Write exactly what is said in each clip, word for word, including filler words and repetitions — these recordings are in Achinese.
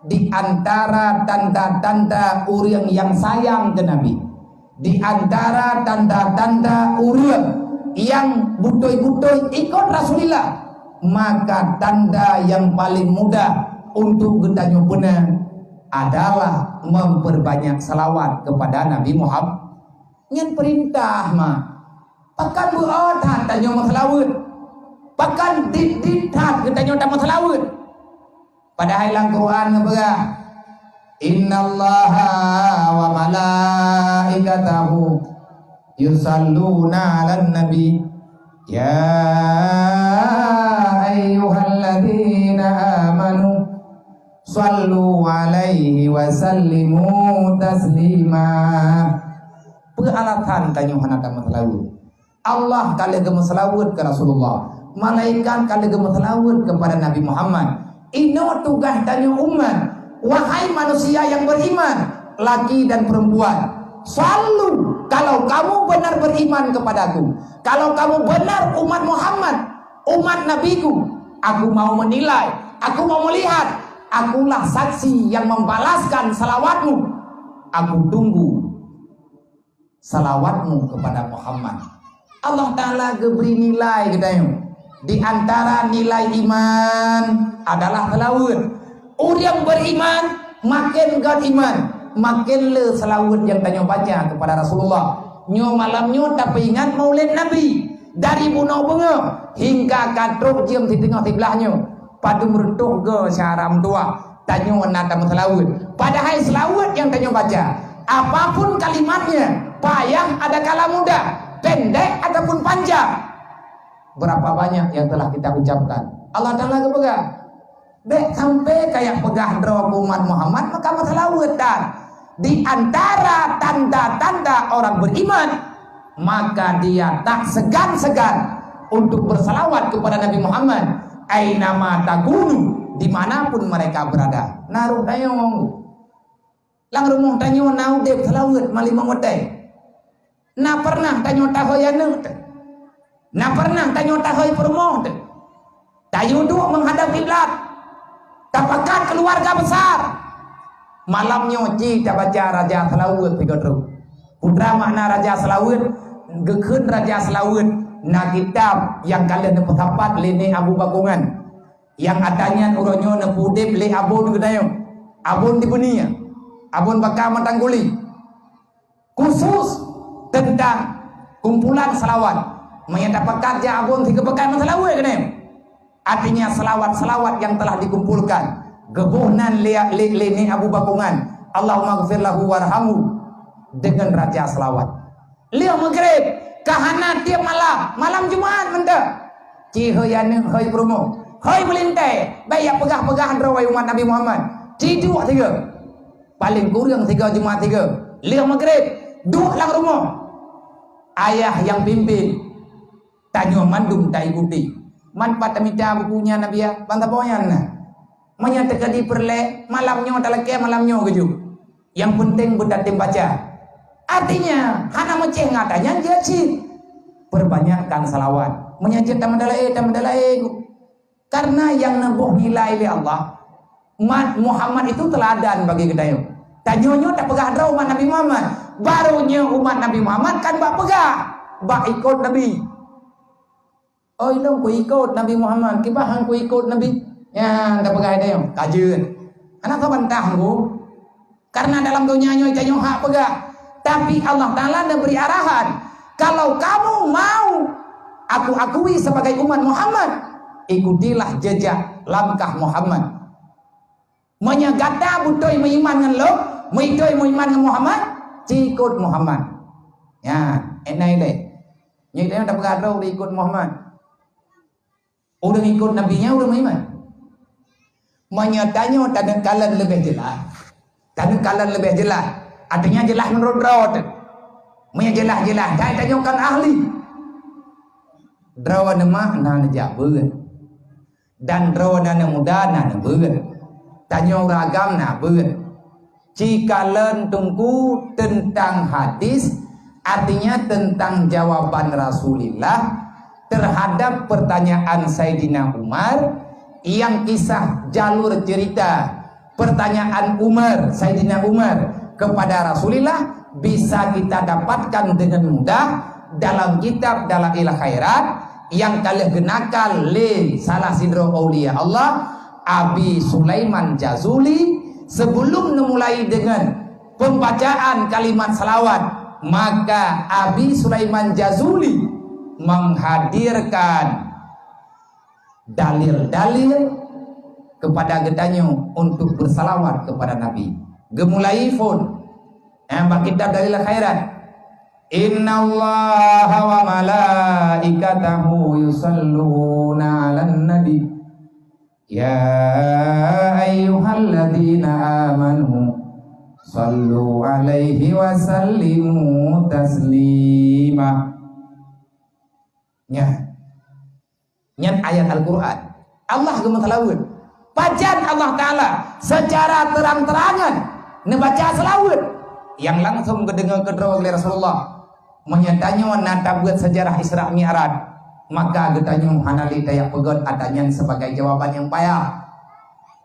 Di antara tanda-tanda ureuëng nyang sayang keu Nabi, di antara tanda-tanda ureuëng nyang beutôi-beutôi ikot Rasulullah, maka tanda nyang paleng mudah untuk geutanyoe peuna adalah memperbanyak salawat kepada Nabi Muhammad. Nyan peurintah mah. Pakon beuo that tanyoe meuseulaweuet? Pakon dit-dit that geutanyoe tameuseulaweuet? Padahai lam Quran geupeugah, "Innallaha wa malaikatahu yusalluna 'alan nabi, ya ayyuhalladzina amanu sallu 'alaihi wa sallimu taslima." Peue alasan tanyoe hana tameuseulaweuet? Allah ka lheueh geumeuseulaweuet keu Rasulullah. Malaikat ka lheueh geumeuseulaweuet keupada Nabi Muhammad. Inoe tugaih tanyoe umat, wahai manusia nyang beriman, laki dan perempuan, sallu, kalau kamu benar beriman kepadaku, kalau kamu benar umat Muhammad, umat Nabiku, aku mau menilai, aku mau melihat, akulah saksi yang membalaskan salawatmu. Aku tunggu salawatmu kepada Muhammad. Allah Ta'ala geubri nilai geutanyoe. Di antara nilai iman adalah seulaweuet. Ureuëng beriman maken gét iman, maken le seulaweuet nyang tanyoe baca kepada Rasulullah. Nyoe malam nyoe tapeuingat Maulid Nabi dari bunoe beungoh hingga ka trok jeuem siteungoh siblaih nyoe. Padum reutôh go syara meutuwah, tanyoe na tameuseulaweuet. Padahai seulaweuet nyang tanyoe baca, apapun kalimatnya, payah adakala mudah, pendek ataupun panjang, berapa banyak yang telah kita ucapkan. Allah Ta'ala geupeugah, "Bék sampai kajak peugah droe keu umat Muhammad maka meuseulaweuet." Dan di antara tanda-tanda orang beriman, maka dia tak segan-segan untuk bersalawat kepada Nabi Muhammad, "Ainama takunu," dimanapun mereka berada. Na rôh tanyoe, lam rumoh tanyoe na udeb seulaweuet malimong watée. Na pernah tanyoe tahôi aneuëk teuh. Na pernah tanyoe tahôi peurumoh teuh. Tayue duek meuhadab kiblat. Tapakat keuluwarga besar. Malam nyoe ci tabaca Raja Seulaweuet sigoe treuk. Peue makna Raja Seulaweuet? Geukheun Raja Seulaweuet na kitab nyang ka lheueh neupeusapat lé Nèk Abu Bakongan. Nyang ata nyan uroe nyoe neupeuudeb lé Abon geutanyoe. Abon di Beunia. Abon Baka Matang Guli. Khusus teuntang kumpulan seulaweuet. Meunyoe tapakat jak Abon sigeupeukat meuseulaweuet keunoe. Artinya seulaweuet-seulaweuet nyang telah dikumpulkan, geuboh nan lé, lé, lé Nèk Abu Bakongan, "Allahumma ghfir lahu warhamhu," deungon raja seulaweuet. Lheueh Maghrib, ka hana tiep malam, malam Jumat mantong. Ci hôi aneuëk, hôi peurumoh, hôi meulintée, bék jak peugah-peugah droe wahai umat Nabi Muhammad. Ci duek sigoe. Paleng kureueng sigoe Jumat sigoe. Lheueh Maghrib, duek lam rumoh. Ayah nyang pimpin, tanyoe mandum taikuti. Man pat tamita buku nyan, Nabi, ya? Ban saboh nyan na. Meunyoe teuka di peureulée, malam nyoe talakée, malam nyoe geujok. Nyang peunteng beutatem baca. Artinya, hana meucéh ngon ata nyan jeuet cit. Perbanyakkan seulaweuet. Meunyoe jeuet tameudalah-e, tameudalah-e. Karena nyang neuboh nilai lé Allah, umat Muhammad itu teladan bagi geutanyoe. Tanyoe nyoe tapeugah droe umat Nabi Muhammad. Barô nyoe umat Nabi Muhammad kan bak peugah, bak ikot Nabi. "Oh, ilôn kuikot Nabi Muhammad, kiban han kuikot Nabi." Nyan tapeugah tanyoe, ka jeuet. Hana sabantah ku. Karena dalam donya nyoe tanyoe hak peugah, tapi Allah Ta'ala neubri arahan, "Kalau kamu mau aku akui sebagai umat Muhammad, ikutilah jejak langkah Muhammad." Meunyoe gata beutôi meuiman ngon lôn, beutôi meuiman ngon Muhammad, ci ikot Muhammad. Nyan, ék na ilée. Nyoe tanyoe tapeugah droe ureuëng ikot Muhammad. Ureuëng ikot Nabi nyan ureuëng meuiman. Meunyoe tanyoe taneuk kalon leubeh jeulaih, taneuk kalon leubeh jeulaih, artinya jeulaih meunurot droe teuh. Meunyoe jeulaih-jeulaih, dan tanyoe kon ahli. Droeneuh mak na neujak beuet. Dan droeneuh muda na neubeuet. Tanyoe ureuëng agam na beuet. Ci kalon teungku teuntang hadis, artinya teuntang jawaban Rasulullah terhadap pertanyaan Saidina Umar, nyang kisah jalur cerita Pertanyaan Umar, Saidina Umar kepada Rasulullah bisa kita dapatkan dengan mudah dalam kitab Dalail Khairat yang ka lheueh geunakal lé salah sidroe aulia Allah, Abi Sulaiman Jazuli, sebelum neumulai dengan pembacaan kalimat salawat, maka Abi Sulaiman Jazuli menghadirkan dalil-dalil kepada geutanyoe untuk bersalawat kepada Nabi. Geumulai phon, eh, bak kitab Dalil Khairat. "Innallaha wa malaikatahu yusalluna 'alan nabi. Ya ayyuhalladzina amanu sallu 'alaihi wa sallimu taslima." Nya. Nyan ayat Al-Qur'an. Allah geumeusalaweuet. Pajan Allah Ta'ala secara terang-terangan neubaca seulaweuet nyang langsung geudeungoe keudroe lé Rasulullah. Meunyoe tanyoe na tabeuet sejarah Isra Mi'raj, maka geutanyoe hana lé tajak peugét ata nyan sebagai jawaban nyang payah.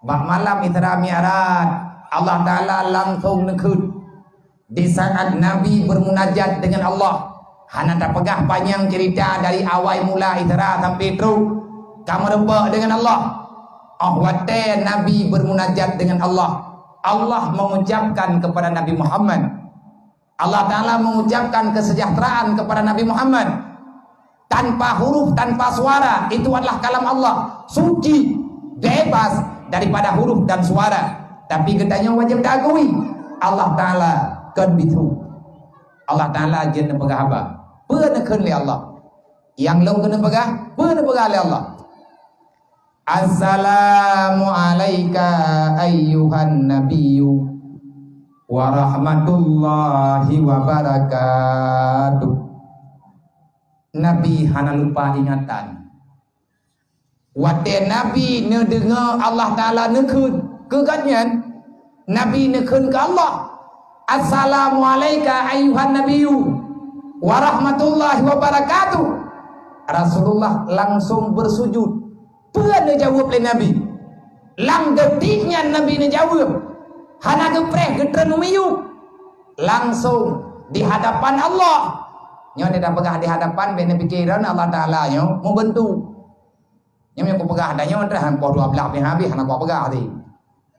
Bak malam Isra Mi'raj, Allah Ta'ala langsung neukheun. Di saat Nabi bermunajat dengan Allah, hana tapeugah panyang cerita dari awai mula Isra sampai trok ka meurumpok dengan Allah. Óh watée Nabi bermunajat dengan Allah, Allah mengucapkan kepada Nabi Muhammad, Allah Ta'ala mengucapkan kesejahteraan kepada Nabi Muhammad. Tanpa huruf, tanpa suara, itu adalah kalam Allah, suci, bebas daripada huruf dan suara. Tapi geutanyoe wajéb taakui, Allah Ta'ala kon bisu. Allah Ta'ala jeuet neupeugah haba. Peue neukheun lé Allah? Nyang lôn keuneuk peugah, peue neupeugah lé Allah? Assalamu alaika ayyuhan nabiyyu wa rahmatullahi wa barakatuh. Nabi hana lupa ingatan. Watée Nabi neudeungoe Allah Ta'ala neukheun keu gobnyan, Nabi neukheun keu Allah, "Assalamu alaika ayyuhan nabiyyu wa rahmatullahi wa barakatuh." Rasulullah langsung bersujud. Peue neujaweueb lé Nabi? Lam detik nyan Nabi neujaweueb. Hana geupreh geutreun u miyueb. Langsung di hadapan Allah. Nyoe tapeugah di hadapan, bék neupike droe Allah Ta'ala nyoe meubeuntu. Nyoe nyang kupeugah tanyoe dah poh dua blaih pih habéh hana kupeugah tadi.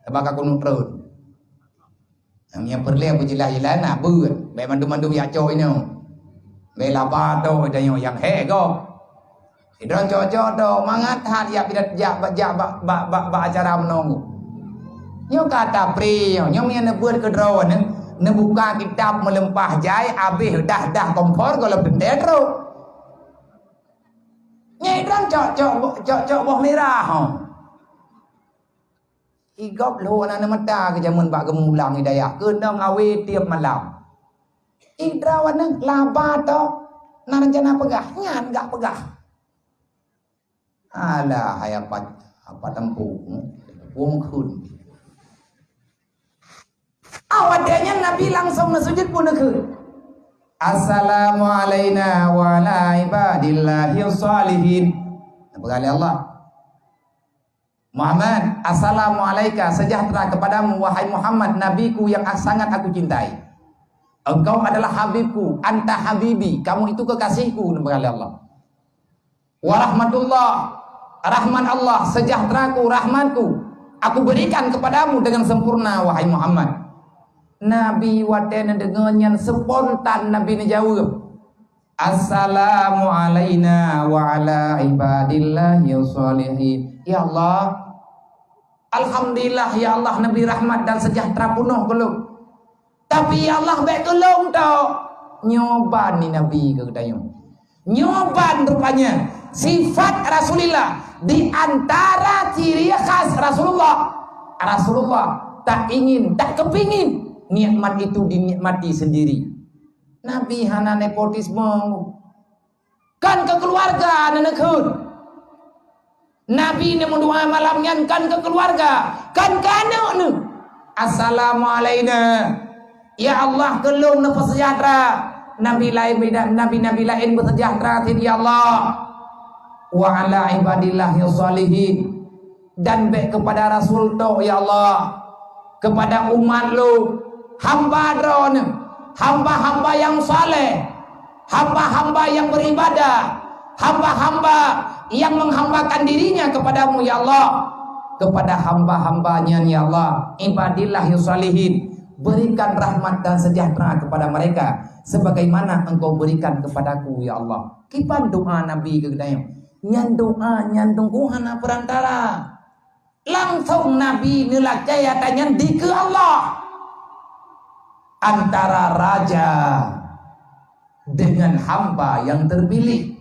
Sabab ka kunut treun. Nyang peureulée beujeulaih-jeulaih na beuet. Bék mandum-mandum jak cok inoe. Bék laba toh tanyoe nyang hék gob. Sidroe cok-cok toh mangat that jak pidat jak bak jak bak bak bak bak acara meunoe. Nyoe ka tapré nyoe, nyoe meunyoe neubeuet keudroe neu neubuka kitab meuleumpah jai abéh dah dah kompor gohlom teuntée trok. Nyang idroe cok-cok cok-cok boh mirah ho. Igob lhok na neumata keu jameun bak geumulang hidayah keunong awe tiep malam. Idroe aneuk laba toh na rencana peugah nyan gak peugah. Alah hai apat apat tempu. Wong khun. Awak nyan Nabi langsung neusujud pun neukheun, "Assalamu alaina wa ala ibadillahi shalihin." Neupeugah lé Allah, "Muhammad, assalamu alaika, sejahtera kepadamu, wahai Muhammad, nabiku yang sangat aku cintai. Engkau adalah habibku, anta habibi, kamu itu kekasihku," neupeugah lé Allah. "Wa rahmatullah, rahmat Allah, sejahteraku, rahmatku, aku berikan kepadamu dengan sempurna, wahai Muhammad." Nabi watée neudeungoe nyan spontan Nabi neujaweueb, "Assalamu alaina wa ala ibadillahi shalihin." Ya Allah, alhamdulillah ya Allah neubri rahmat dan sejahtera peunoh keu lôn. Tapi ya Allah bék keu lôn tok. Nyoe ban ni Nabi keu geutanyoe. Nyoe ban rupanya sifat Rasulullah di antara ciri khas Rasulullah. Rasulullah tak ingin, tak kepingin nikmat itu dinikmati sendiri. Nabi hana nepotisme. Kan keu keuluwarga neuneukheun. Nabi neumeudoa malam nyan kan keu keuluwarga, kan keu aneuk neuh. "Assalamu alaina." Ya Allah, keu lôn neupeuseujahtra. Nabi laén beda, nabi-nabi laén beuseujahtra cit, ya Allah. "Wa ala ibadillahi shalihin." Dan bék keupada rasul tok, ya Allah. kepada umat lôn, hamba Droeneuh, hamba-hamba nyang saleh, hamba-hamba nyang beribadah, hamba-hamba nyang menghambakan dirinya kepada-Mu, ya Allah, kepada hamba-hamba nyan, ya Allah, ibadillah ya salihin, berikan rahmat dan sejahtera kepada mereka, sebagaimana Engkau berikan kepadaku, ya Allah. Kiban doa Nabi keu geutanyoe? Nyan doa nyan teungku hana perantara. Langsong Nabi neulakée ata nyan dikeue Allah. Antara raja dengan hamba yang terpilih.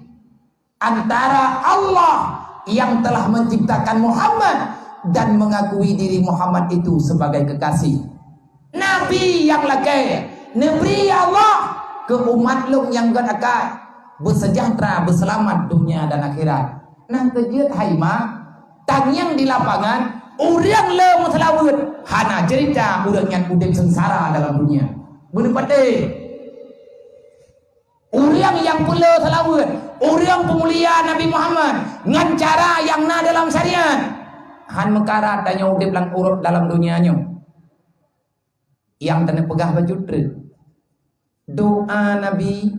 Antara Allah yang telah menciptakan Muhammad dan mengakui diri Muhammad itu sebagai kekasih. Nabi nyang lakée neubri Allah keu umat lôn nyang gét akai, beuseujahtra, beuseulamat donya dan akhirat. Nang keujeuet hai ma, tangieng di lapangan, ureuëng le meuseulaweuet, hana cerita ureuëng nyan udeb seungsara dalam donya. Beuneupatéh. Ureuëng nyang peuleueh seulaweuet, ureuëng peumulia Nabi Muhammad ngon cara nyang na dalam syariat, han meukarat tanyoe udeb lam urot dalam donya nyoe. Nyang teuneupeugah bacut treuk. Doa Nabi,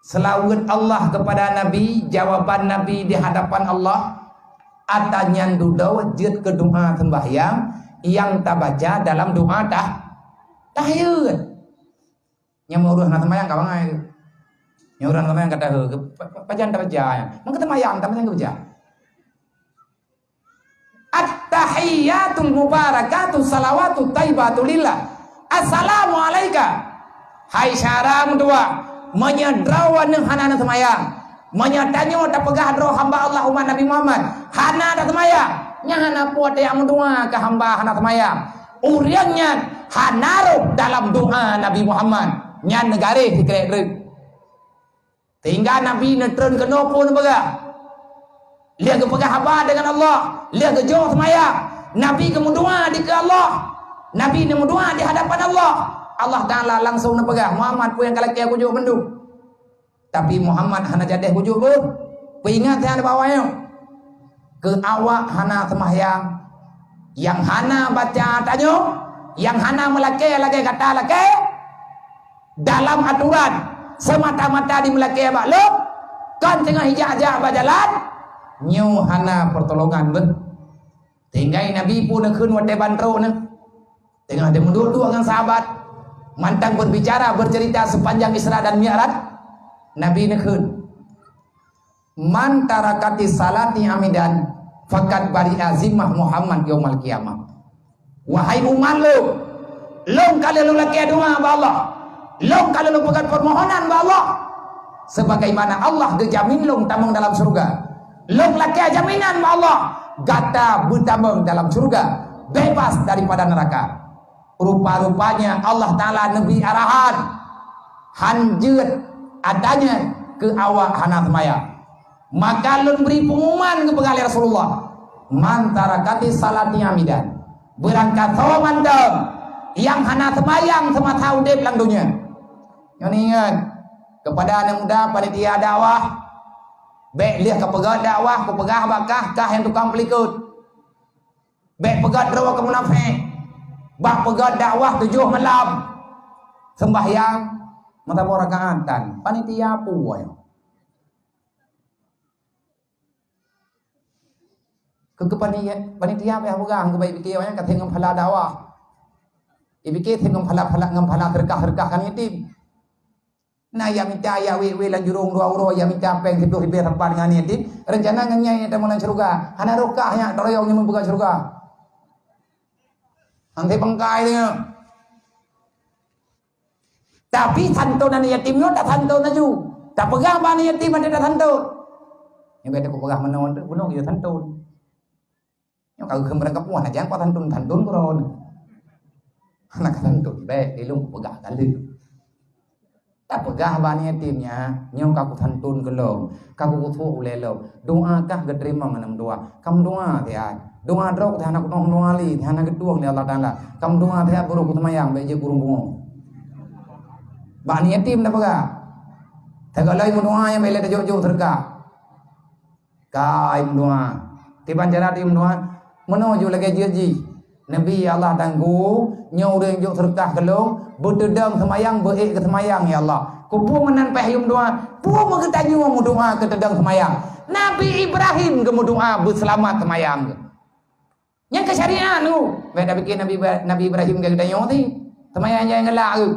seulaweuet Allah kepada Nabi, jawaban Nabi di hadapan Allah, ata nyan dudoe jeuet keu doa seumbahyang nyang tabaca dalam doa tah-, tahiyat. Nyang ureuëng hana seumayang ka bangai. Nyang ureuëng hana seumayang ka tahiyat. Pa-, pa-, pajan tabaca nyan? Maka seumayang, tabaca ka baca. At-tahiyyatul mubarakatu salawatu thayyibatu lillah. Assalamu alaika. Hai syara meutuah, meunyoe droeneuh hana na seumayang, meunyoe tanyoe tapeugah droe hamba Allah umat Nabi Muhammad hana na seumayang, nyan hana peue teuyak meutuah keu hamba hana seumayang. Ureuëng nyan hana rôh dalam doa Nabi Muhammad. Nyan neugaréh sikrek reuet. Sehingga Nabi neutreun keunoe peue neupeugah? Lheueh geupeugah haba deungon Allah, lheueh geujok seumayang, Nabi geumeudoa dikeue Allah. Nabi neumeudoa di hadapan Allah. Allah Taala langsong neupeugah, "Muhammad, peue nyang ka lakée kujok bandum." Tapi Muhammad hana jadeh kujok beuh. Peuingat nyan bak awak nyoe. Keu awak hana seumahyang, nyang hana baca tanyoe, nyang hana meulakée lagée gata lakée, dalam atoran, seumata-mata jimeulakée bak lôn, kon teungoh ijak-jak bak jalan, nyoe hana peurtolongan beuh. Tinggai Nabi pun neukheun watée ban trok nyoe, teungoh teumeuduek-duek ngon sahabat, mantong berbicara, bercerita sepanjang Isra dan Mi'raj, Nabi neukheun, "Man tarakati salati amidan, faqad bari'a zimmah Muhammad yaumal qiyamah." Wahai umat lôn, lôn ka lheueh lôn lakée doa bak Allah, lôn ka lheueh lôn peugah peumohonan bak Allah, sebagaimana Allah geujamin lôn tamong dalam syeuruga. Lôn lakée jaminan bak Allah, gata beutamong dalam syeuruga, bebas daripada neuraka. Rupa-rupanya Allah Taala neubri arahan, han jeuet ata nyan keu awak hana seumayang. Maka lôn bri peungumuman geupeugah lé Rasulullah, "Man tarakati salati amidan." Beurangkasoe mantong nyang hana seumayang seumasa udeb lam donya. Nyoe ingat, keupada aneuk muda panitia dakwah, bék lheueh kapeugah dakwah, kupeugah bak kah, kah nyang tukang peulikot. Bék peugah droe keu munafék. Bak peugah dakwah tujoh malam. Seumbahyang meusaboh rakaat tan. Panitia peue nyoe? Keu, keu panitia, panitia payah peugah, keu baik pike awaknyan ka thèe ngon phala dakwah. Ipike thèe ngon phala, phala, ngon phala seudeukah-seudeukah keu yatim. Na, ya mita, ya wék-wék lam jurông dua uroe, ya mita péng siplôh ribèe sapat ngon aneuk yatim, reuncana ngon nyan tamong lam syeuruga. Hana rôh kah nyan, teuroyong nyan meupeugah syeuruga. Anté bangkai dia. Tapi santôn aneuk yatim nyoe tasantôn laju. Tapeugah bak aneuk yatim até tasantôn. Nyang beda kupeugah meunoe, bunoe geuyue santôn. Nyoe ka geukeumeuran kapuah, hana jang kuat santôn-santôn keudroe. Hana ka santôn, bék, ilôn kupeugah ka lheueh. Tapeugah bak aneuk yatim nyan, nyoe ka kusantôn keu lôn, ka kukusuek ulée lôn. Doa kah geuteurimong aneuk meudoa. Ka meudoa siat. Doa droe teuh hana kunoh doa lé, hana geutueng lé Allah Taala. Ka meudoa siat, barô kuseumayang, bék jeuet ureueng pungo. Bak aneuk yatim tapeugah. Sigohlom meudoa nyan bék lé tajok-jok seudeukah. Ka ai meudoa. Kiban cara ai meudoa, meunoe ju lagée jeuet jih. Nabi, "Ya Allah, Tuhanku, nyoe ureuëng jok seureukah keu lôn, beuteudong seumayang, beuék keu seumayang, ya Allah." Keupeue meunan payah yum doa? Peue meugeutanyoe meudoa keu teudong seumayang? Nabi Ibrahim geumeudoa beuseulamat seumayang. Nyang keu syariat tu. Bèk tapike Nabi Ibra-, Nabi Ibrahim keu geutanyoe ti. Seumayang nyang galak tu.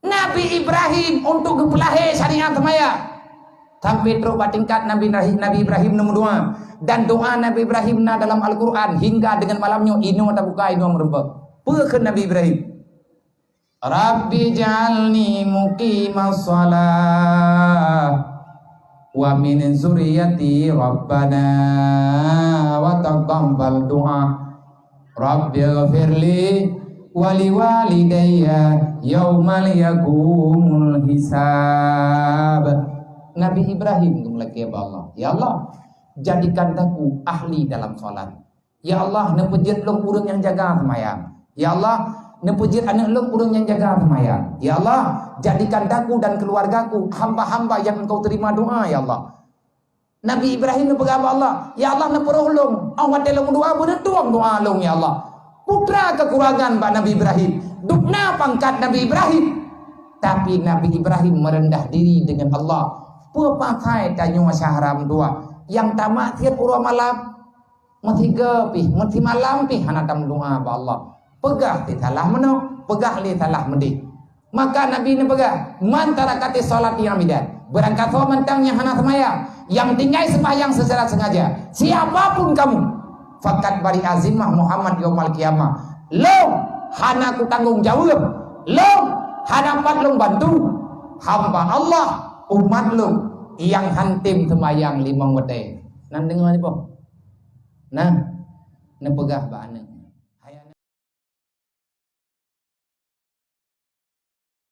Nabi Ibrahim untuk geupeulahé syariat seumayang. Sampai trok bak tingkat Nabi, Nabi Ibrahim neumeudoa. Dan doa Nabi Ibrahim na dalam Al-Quran. Hingga dengan malam nyoe, inoe tabuka, inoe meureumpok. Peue kheun Nabi Ibrahim? "Rabbi ja'alni muqimas shalah wa min zuriyati rabbana wa taqabbal du'a. Rabbighfirli wa liwalidayya yaumal yaqumul hisab." Nabi Ibrahim geulakée bak Allah, "Ya Allah, jadikan aku ahli dalam salat. Ya Allah, neupeujeuet lôn ureuëng nyang jaga seumayang. Ya Allah, neupeujeuet aneuëk lôn ureuëng nyang jaga seumayang. Ya Allah, jadikan aku dan keluargaku hamba-hamba yang Engkau terima doa, ya Allah." Nabi Ibrahim neupeugah bak Allah, "Ya Allah, neupeurôh lôn. Óh watée lôn meudoa, beuneutueng doa lôn, ya Allah." Putra keukurangan bak Nabi Ibrahim. Dubna pangkat Nabi Ibrahim. Tapi Nabi Ibrahim merendah diri dengan Allah. Peue pasai tanyoe syahra meudoa? Nyang tamat siat uroe malam. Meusigoe pih, meusimalam pih hana tameudoa bak Allah. Peugah lé salah meunoe, peugah lé salah meudéh. Maka Nabi neupeugah, "Man tarakatis sholati amidan." Beurangkasoe mantong nyang hana seumayang, nyang tinggai seumayang secara sengaja, siapa pun kamu, "Faqad bari'a zimmah Muhammad yaumal qiyamah." Lôn hana kutanggong jaweueb. Lôn hana pat lôn bantu. Hamba Allah, umat lôn, nyang han tem seumayang limong watée. Nan deungoe nyoe boh. Nah, neupeugah bak aneuëk,